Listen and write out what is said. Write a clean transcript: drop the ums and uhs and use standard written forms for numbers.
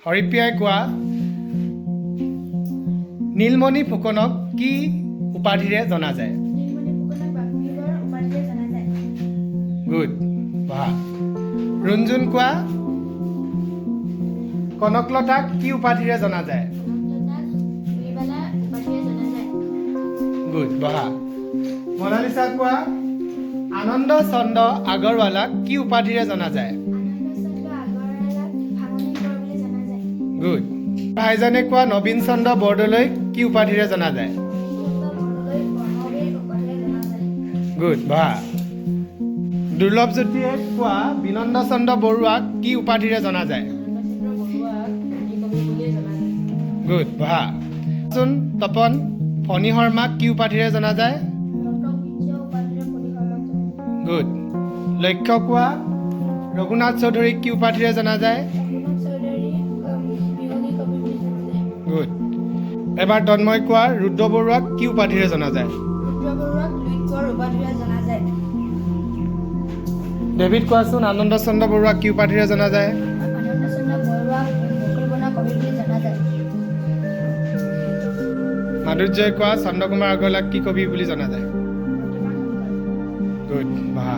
হৰিপ্ৰিয়াই কোৱা, নীলমণি ফুকনক কি উপাধিৰে জনা যায়? নীলমণি ফুকনক বাঘমুখী উপাধিৰে জনা যায়। গুড, বহা। ৰুণজুন কোৱা, কনকলতাক কি উপাধিৰে জনা যায়? কনকলতাক গিৰিবালা উপাধিৰে জনা যায়। গুড, বহা। মনালিচা কোৱা, আনন্দ চন্দ্ৰ আগৰৱালাক কি উপাধিৰে জনা যায়? আনন্দ চন্দ্ৰ আগৰৱালাক ভাঙনি কোঁৱৰ বুলি জনা যায়। গুড। ভাইজানে কোৱা, নবীন চন্দ্ৰ বৰদলৈক কি উপাধিৰে জনা যায়? নবীন চন্দ্ৰ বৰদলৈক কৰ্মবীৰ উপাধিৰে জনা যায়। গুড, বহা। দুৰ্লভ জ্যোতিয়ে কোৱা, বিনন্দ চন্দ্ৰ বৰুৱাক কি উপাধিৰে জনা যায়? আনন্দচন্দ্ৰ বৰুৱাক আদিকবি বুলিয়ে জনা যায়। গুড, বহা। চোন তপন, ফণী শৰ্মাক কি উপাধিৰে জনা যায়? ৰক্তবীৰ্য উপাধিৰে ফণী শৰ্মাক জনা যায়। গুড। লক্ষ্য কোৱা, ৰঘুনাথ চৌধুৰীক কি উপাধিৰে জনা যায়? ৰঘুনাথ চৌধুৰীক বিহগী কবি বুলি জনা যায়। গুড। এবাৰ তন্ময় কোৱা, ৰুদ্ৰ বৰুৱাক কি উপাধিৰে জনা যায়? ৰুদ্ৰ বৰুৱাক লুইত কোঁৱৰ উপাধিৰে জনা যায়। ডেভিড কোৱাচোন, আনন্দ চন্দ্ৰ বৰুৱাক কি উপাধিৰে জনা যায়? আনন্দ চন্দ্ৰ বৰুৱাক বকুল কবি বুলি জনা যায়। মাধুৰ্যই কোৱা, চন্দ্ৰকুমাৰ আগৰৱালাক কি কবি বুলি জনা যায়? গুড, বহা।